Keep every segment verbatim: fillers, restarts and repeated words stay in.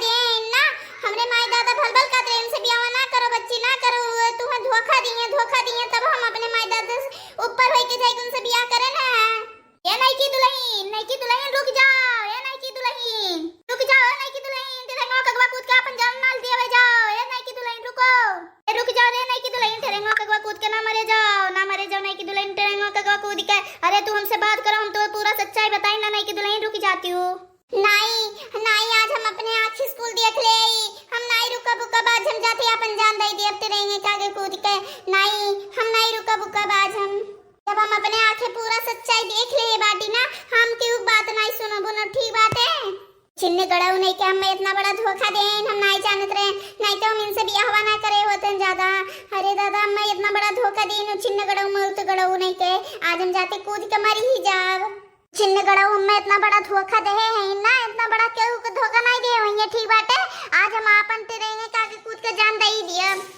ये ना, हमरे माई दादा भलभल का, इनसे बियाह ना करो बच्ची, ना करो, तुहें धोखा दिए, धोखा दिए, तब हम अपने माई दादा से ऊपर होई के जाई, उनसे बियाह करे ना। ए नईकी दुलहिन, नईकी दुलहिन, रुक जाओ। ए नईकी दुलहिन, रुक जाओ। ए नईकी दुलहिन, ठेरेंगवा कगवा कूद के आपन जान माल देवे जाओ। ए नईकी दुलहिन, रुको। ए, रुक जाओ रे नईकी दुलहिन, ठेरेंगवा कगवा कूद के ना मरे जाओ, ना मरे जाओ नईकी दुलहिन, ठेरेंगवा कगवा कूद के। अरे, तू हमसे बात करो, हम तो पूरा सच्चाई बताई ना नईकी दुलहिन, रुक जाती हूँ। नाई, नाई, आज हम अपने आँखी से कुल देख ले आई। हम नाई रुकब उकब, आज हम जाते आपन जान दई देब ठेरेंगे कागे कूद के। नाई, हम नाई रुकब उकब आज हम। जब हम अपने आँखें पूरा सच्चाई देख ले बाटी ना, हम केहू बात नाई सुनबो न, ठीक बाटे? छिन्न गड़ऊ नहीं के हम इतना बड़ा धोखा देन, हम नाई जानत रहे, नाई तो हम इनसे बियाहवा ना करे होते ज्यादा। अरे दादा, हम इतना बड़ा धोखा देन, छिन्न गड़ऊ, मौत गड़ऊ नहीं के, आज हम जाते कूद के मरी ही जाब। छिन्न गड़ऊ, हमें इतना बड़ा धोखा देहे हैं ना, इतना बड़ा केहू के धोखा नहीं देहे होइए, ठीक बाटे? आज हम आपन ठेरेंगे कागे कूद के जान दई दियब।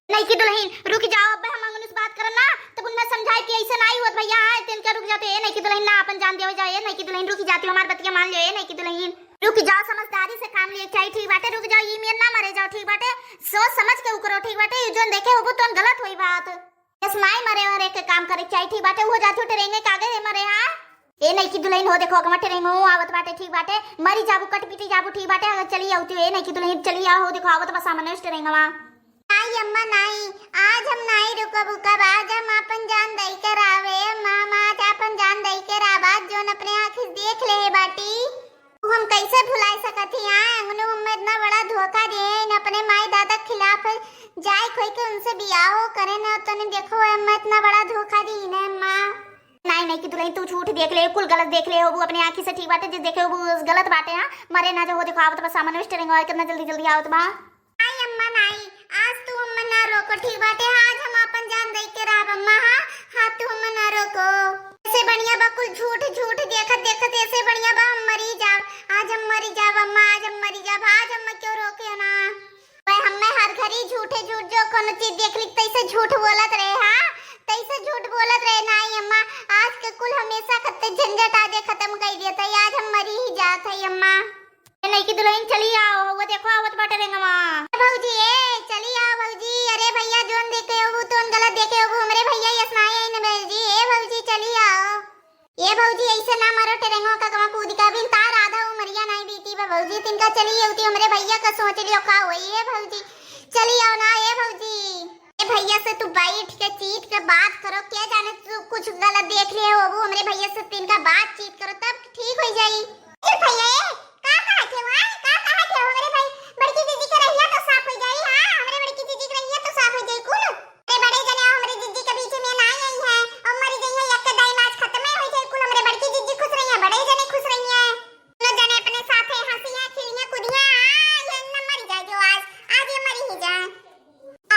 नईकी दुलहिन, रुक जाओ, अबे हम अंगनू से बात करब ना, तब उन्हें समझाए कि ऐसे नाई होत भैया, हाँ, तिनका रुक जाते, ए नईकी दुलहिन, ना आपन जान देवे जाओ, ए नईकी दुलहिन, रुक जाती हो, हमार बतिया मान लियो, ए नईकी दुलहिन, रुक जाओ, समझदारी से काम लिए चाहिए, ठीक बाटे, रुक जाओ, ई मेर ना मरे जाओ, ठीक बाटे, सोच समझ के उकरो, ठीक बाटे, ये जोन देखे होबू तोन गलत होई बात। यस नाई मरे मरे के काम करे चाहिए, ठीक बाटे, वो जाती हो ठेरेंगे कागे मरे, हाँ। ए नईकी दुलहिन हो, देखो, अगवा ठेरेंगो आवत बाटे, ठीक बाटे, मरी जाबू, कट पीटी जाबू, ठीक बाटे, अगर चली आउती हो, ए नईकी दुलहिन, चली आओ, हो, देखो, आवत बा सामने से ठेरेंगवा। नाई अम्मा, नाई, आज हम नाई रुकब उकब, आज हम आपन जान दई के रहबे, अम्मा, हम आज आपन जान दई के रहब, आज जोन अपने आँखी से देख ले हे बाटी, उ हम कैसे भुलाई सकत ही? आए, अंगनू हमें इतना बड़ा धोखा दिए, इन अपने माई दादा के खिलाफ जाए खोई के उनसे बियाह हो करे ना, तने देखो, अम्मा इतना बड़ा धोखा दी ना, अम्मा। नाई, नईकी दुलहिन, तू झूठ देख ले, कुल गलत देख ले होबू अपने आँखी से, ठीक बाटे, जे देखे होबू गलत बाटे, हाँ, मरे ना जो हो, देखो, आवत बा सामने से ठेरेंगवा, कितना जल्दी जल्दी आवत बा। नाई अम्मा, नाई, आज तू अम्मा ना रोको, ठीक बाटे, आज हम आपन जान दई के रहब अम्मा, हाँ, हाँ, तू अम्मा ना रोको। ऐसे बढ़िया बा कुल झूठ, झूठ देखत, देखत ऐसे बढ़िया बा हम मरी जाब, आज हम मरी जाब अम्मा, आज हम मरी जाब, आज अम्मा क्यों रोके ना। वह हमें हर घड़ी झूठे झूठ जो कोनो चीज देख ली तैसे झूठ बोलत रहे, हाँ, तैसे झूठ बोलत रहे। नाई अम्मा, आज के कुल हमेशा खत्ते झंझट आजे खत्म कर दिया था, आज हम मरी ही जात है अम्मा। ए नईकी दुलहिन, चली आओ, वो देखो आवत बाटे ठेरेंगवा। ए भौजी, ए, चली आओ भौजी। अरे भैया, जोन देखे होबू, तोन गलत देखे होबू, हमरे भैया यस नाई आई न भौजी। ए भौजी, चली आओ। ए भौजी, ऐसे ना मरो, ठेरेंगवा कगवा कूद के, अभी तार आधा उमरिया नाई बीती बा भौजी, तिनका चली आउती, हमरे भैया का सोच लियो का होई। ए भौजी, चली आओ ना, ए भौजी। ए भैया से तू बैठ के चीत के बात करो, क्या जाने तू कुछ गलत देख लिए होबू, हमरे भैया से तिनका बातचीत करो, तब ठीक हो जाई। ए भैया, ए, का कहत हो, हाँ? का कहत हो? हमरे भाई, बड़की जीजी के रहिया तो साफ हो जाई, हाँ? हमरे बड़की जीजी के रहिया तो साफ हो जाई कुल। अरे बड़े जने, हमरे जीजी के बीच में ना आई है, और मरी जाई है, एक दाई मास खत्म हो जाई कुल, हमरे बड़की जीजी खुश रही है, बड़े जने खुश रही है। दोनों जने अपने साथे हंसियां, खिलियां, कुदियां, हाँ, ये न मरी जाए जो आज, आज ये मरी ही जाए।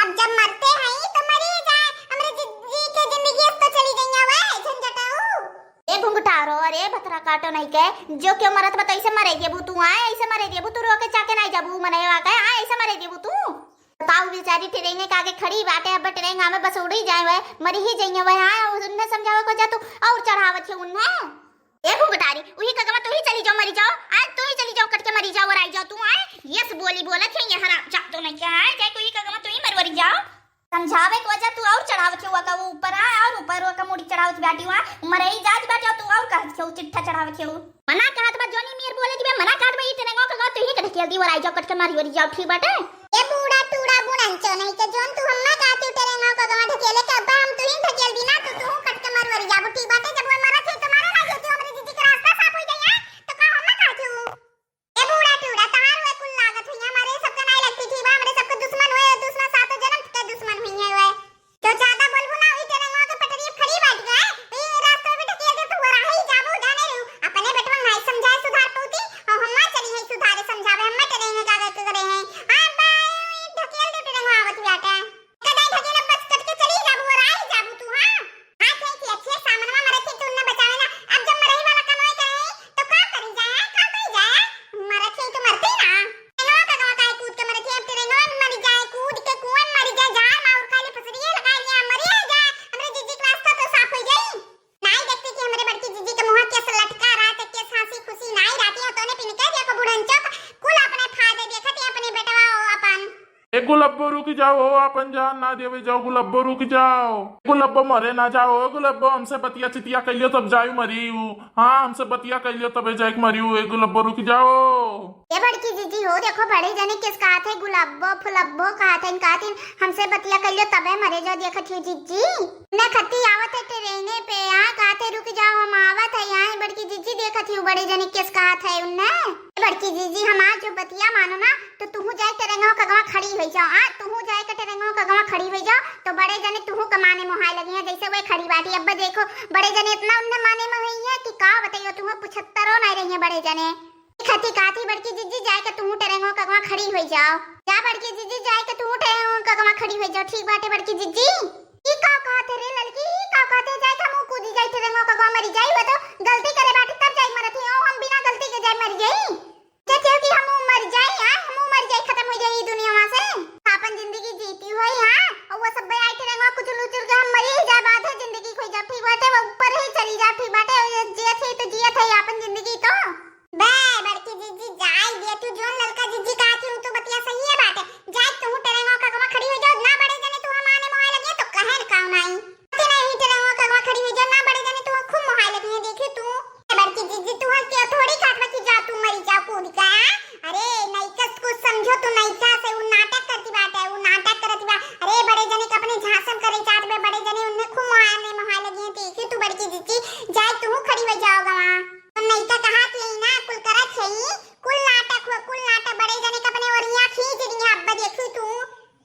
अब जब मरते हैं तो मरी ही जाए, हमरे जीजी के जिंदगी अब तो चली गई है, वे झंझटाऊ। ए घुंघटारो, अरे भतरा काटो नहीं के, जो क्यों मरत बा, तो ऐसे मरे देबू तू, आए, ऐसे मरे देबू तू, रोके चाके नहीं जाबू, मने आके, आए, ऐसे मरे देबू तू। बताओ, बेचारी ठेरेंगे कागे खड़ी बाटे, अब ठेरेंगा में बस उड़ी जाए, वह मरी ही जाइए, वह आए, उन्हें समझावे को जा तू, और चढ़ावत है उन्हें। ए घुंघटारी, उही कगवा तू ही चली जाओ, मरी जाओ, आए, तू ही चली जाओ, कट के मरी जाओ और आई जाओ तू, आए, यस बोली बोलत है, ये हराम जादो नहीं क्या, आए, जाए, तू ही कगवा तू ही मरवरी जाओ। समझावे के वजह तू और चढ़ावत हो का ऊपर, आ, और ऊपर का मुड़ी चढ़ावत बाटी हुआ, मरई जात बाटे, तू और कहत हो चिट्ठा चढ़ावत हो। मना कहत बा, जोनी मियर बोले दिबे, मना कहत बा, ई ठेरेंगो के गो, तू ही के ढकेल दी, वराई जाओ, कट के मारी वरी जाओ, ठीक बाटे? ए बूढ़ा टूड़ा बुढ़न चो नहीं के, जोन तू हम्मा कहती ठेरेंगो के गो ढकेले के, अब्बा हम तू ही ढकेल दी ना, तो तू कट के मारी वरी जाबू, ठीक बाटे? जब वो मरत है, तो मारे ना, जो तू हमरे जीजी के रास्ता साफ हो जाए, तो का हम्मा कहती हूँ? ए बूढ़ा टूड़ा, तहार हुए कुल लागत हुई है, हमारे सबके नाई लगती थी बा, हमरे सबके दुश्मन हुए, दुश्मन सातों जन्म के दुश्मन हुई है हुए। तो ज्यादा बोलबू ना, वही ठेरेंगवा के पटरी खड़ी बैठ गए, ई रास्ते में ढकेल दे, तू राही जाबू, जाने लू। अपने बेटवन नाई समझाए सुधार पौती, और हम्मा चली है सुधारे समझावे, हम्मा ठेरेंगे का करे हैं। हाँ, बा, ढकेल दे ठेरेंगवा आवत बाटे। कदाई ढकेल बस कट के चली जाबू, राही जाबू तू, हाँ? हाँ, थे कि अच्छे सामनवा मरे थे, गुलब्बो रुक जाओ, आपन जान ना देवे जाओ, गुलब्बो रुक जाओ। गुलब्बो मरे ना जाओ, गुलब्बो हमसे बतिया चितिया कइलियो तब जायु मरियु। हाँ, हमसे बतिया कइलियो तबे जाइके मरियु, ए गुलब्बो रुक जाओ। ए बड़की जिज्जी हो, देखो बड़े जने किस कहत है, गुलब्बो फुलब्बो कहत है, कहत है, हमसे बतिया कइलियो तबे मरे जाओ, देखत ही जिज्जी। ने खत्ती आवत है ट्रेने पे, यहाँ कहत है रुक जाओ हम आवत है, यहाँ बड़की जिज्जी देखत ही बड़े जने किस कहत है उन्ने। बड़की जिज्जी, हमार जो बतिया मानो ना, तो तुहू जाए ट्रेनवा कगवा खड़ी होइ जाओ। आ, तुहू जाए के ट्रेनवा कगवा खड़ी होइ जाओ, तो बड़े जने तुहू के माने मोहाए लगी हैं, जैसे वे खड़ी बाटी। अब देखो, बड़े जने इतना उन्हें माने में हुई है कि का बताइयो, तुहू पुछत्तरो नहीं रही है बड़े जने। खती काथी बड़की जिज्जी, जाए के तुहू ट्रेनवा कगवा खड़ी होइ जाओ। जा बड़की जिज्जी, जाए के तुहू ट्रेनवा कगवा खड़ी होइ जाओ। ठीक बाटे बड़की जिज्जी। ई का कहत है रे ललकी, ई का कहत है? जाए के हमहू कूदी जाई ट्रेनवा कगवा मरी जाई, वो तो गलती करे बाटी तब जाई मरत ही, ओ हम बिना गलती के जाई मरी जाई। सोचे थे कि हम मर जाई, आ, हम मर जाई, खत्म हो जाई ई दुनिया से। आपन जिंदगी जीती होई, हाँ, और वो सब आई ट्रेनवा कुचुल उचुल के हम मरी ही जा, बाद है जिंदगी खोई जा, ठीक बाटे, वो ऊपर ही चली जा, ठीक बाटे, और ये जियत है तो जियत है आपन जिंदगी तो। बे, बड़की जिज्जी जाई दे, तू जोन ललका जिज्जी कहा थी, तू बतिया सही है बाटे, जाए तू ट्रेनवा कगवा खड़ी हो जाओ, ना बड़े जने तू हम आने मोहाए लगे तो कहे न काम आई। नहीं, ट्रेनवा कगवा खड़ी हुई जा, ना बड़े जने तू खूब मोहाए लगी है, देखी तू। ए बड़की जिज्जी, तू हंस के थोड़ी काट बची जा, तू मरी जा कूद के। अरे, नैकस कुछ समझो तू, नैका से उ नाटक करती बाटे, उ नाटक करती बा। अरे, बड़े जने के अपने झांसन करे चाहत बे, बड़े जने उन्हें खूब मोहाए में मोहाए लगी है, देखी तू बड़की जिज्जी, जाए तू खड़ी हो जाओ गवा। तो नैका कहा थी ना, कुल करत है, कुल नाटक हो, कुल नाटक, बड़े जने के अपने ओरिया खींच रही है, अब देखी तू।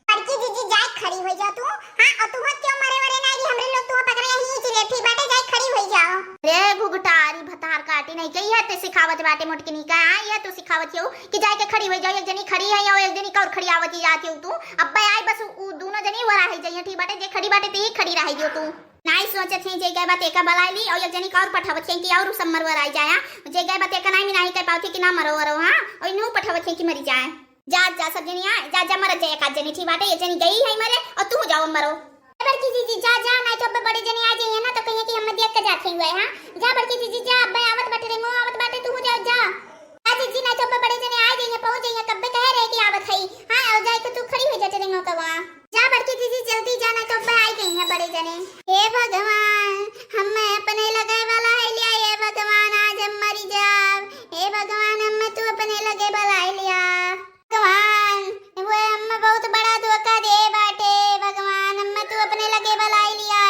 बड़की जिज्जी जाए खड़ी हो जा तू। हाँ, और तू क्यों मरे वरे नहीं रही, हमरे लोग तू पकड़े यहीं चिले, ठीक बाटे, जाए खड़ी हो जाओ। रे घुघटारी भतार काटी नहीं कही है, ते सिखावत बाटे मोटकिनी का, हाँ, ये तू सिखावत हो कि जाए के खड़ी हो जाओ, एक जनी खड़ी है और एक जनी का और खड़ी आवत ही जाती हो तू। अब आई बस उ दोनों जनी वरा है जाइए, ठीक बाटे, जे खड़ी बाटे ते ही खड़ी रह दियो तू। नहीं सोचत है जे गए बात एका बलाई ली और एक जनी का और पठावत है कि और सब मरवर आई जाया, जे गए बात एका नहीं मिनाही कर पावत है कि ना मरो वरो, हाँ, और इन्हों पठावत है कि मरी जाए। जा, जा, सब जनी आ, जा, जा, मरत जा, एक आध जनी, ठीक बाटे, ये जनी गई है मरे, और तू जाओ मरो। ए बड़की जिज्जी, जा, जा, नहीं तो अब बड़े जने आ जाइए ना, तो कहिए कि हम देख के जाते हुए, हाँ? जा बड़की जिज्जी, जा, अब आवत बाटे रे, मो आवत बाटे, तू जाओ, जा। आ जिज्जी, नहीं तो अब बड़े जने आ जाइए, पहुँच जाइए, कब्बे कहे रहे कि आवत है, हाँ, और जाए के तू खड़ी हो जाते रे, मो कवा। जा बड़की जिज्जी, जल्दी जा, नहीं तो अब आई गई है बड़े जने। हे भगवान, हमें अपने लगे वाला है लिया, हे भगवान, आज हम मरी जाब। हे भगवान, हमें तू अपने लगे वाला है लिया। भगवान, वो अम्मा बहुत बड़ा धोखा दे बाटे। भगवान, अम्मा तू अपने लगे बलाई लिया।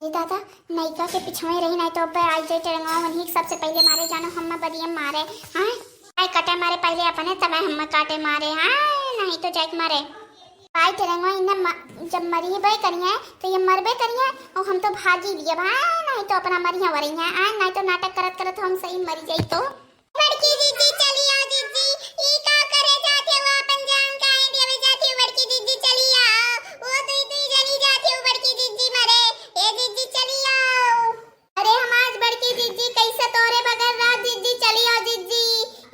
ए दादा, नैका के पिछवे रही, नहीं तो अब आई जाए टेरंगवा, वहीं सबसे पहले मारे जानो, हम्मा बदिया मारे। हाँ, आई कटे मारे पहले अपने, तब हम्मा काटे मारे। हाँ, नहीं तो जाए मारे। आई टेरंगवा इन्ना म-, जब मरी बे करिए, तो ये मरबे करिए, और हम तो भागी लिए भाई, नहीं तो अपना मरिया वरिया। आ, नहीं तो नाटक करत करत हम सही मरी जाई तो। बड़की जिज्जी चली आओ जिज्जी, ई का करे जाते हो, अपन जान काहे देवे जाते हो बड़की जिज्जी, चली आओ। ओ दुई दुई जनी जाते हो बड़की जिज्जी मरे, ए जिज्जी चली आओ। अरे हमार बड़की जिज्जी कैसे तोरे बगैर रात जिज्जी, चली आओ जिज्जी,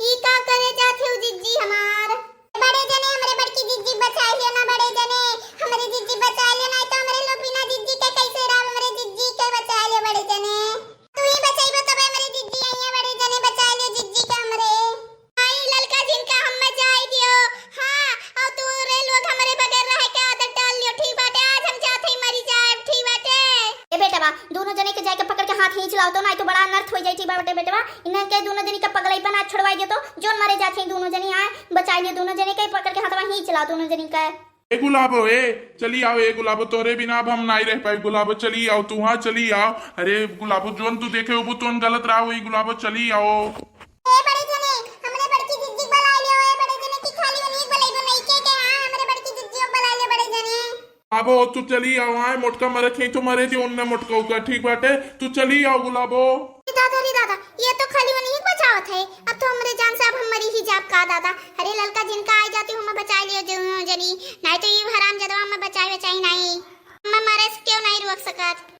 ई का करे जाते हो जिज्जी हमार। बड़े जने हमरे बड़की जिज्जी बचा लियो ना, बड़े जने हमरे जिज्जी बचा लियो, नहीं तो हमरे लोग बिना जिज्जी के कैसे रहो, हमरे जिज्जी के बचा लियो बड़े जने। तू ही बचाइबो तबे हमरे जिज्जी आई है, बड़े जने बचा लियो जिज्जी के हमरे। आई ललका जिनका हम बचाई दियो। हाँ, और तू रे लोग हमरे बगैर रह के आदत डाल लियो, ठीक बाटे, आज हम जात ही मरी जाए, ठीक बाटे। ए बेटवा, दोनों जने के जाके पकड़ के हाथ खींच लाओ तो, नहीं तो बड़ा अनर्थ हो जाए, ठीक बाटे बेटवा। इन्हें के दोनों जने के पगलई बना छोड़वाई दियो तो, जोन मारे जात ही दोनों जने आए, बचाई लियो दोनों जने के, पकड़ के हाथवा खींच लाओ दोनों जने के। ए गुलाबो, ए, चली आओ, ए गुलाबो, तोरे बिना अब हम नाई रह पाई। गुलाबो, चली आओ, तू हाँ चली आओ। अरे गुलाबो, जोन तू देखे होबू, तोन गलत रहा होई, गुलाबो, चली आओ। ए बड़े जने, हमरे बड़की जिज्जी के बला लियो, ए बड़े जने की खाली उन्हीं के बलाइबो, नहीं के, के, हाँ, हमरे बड़की जिज्जी के बला लियो, बड़े जने। गुलाबो, तू चली आओ, आए, मोटका मरे थे, तो मरे थे, उनने मोटका उका, ठीक बाटे, तू चली आओ, गुलाबो। ए दादा रे दादा, ये तो खाली उन्हीं के बचावत है, अब तो हमरे जान से अब हम मरी ही जाब का दादा। अरे ललका जिनका आई जाती हूँ मैं बचा लियो दोनों जनी, नहीं तो ये हराम जदवा मैं बचाई बचाई नहीं, मैं मरे से क्यों नहीं रोक सकत।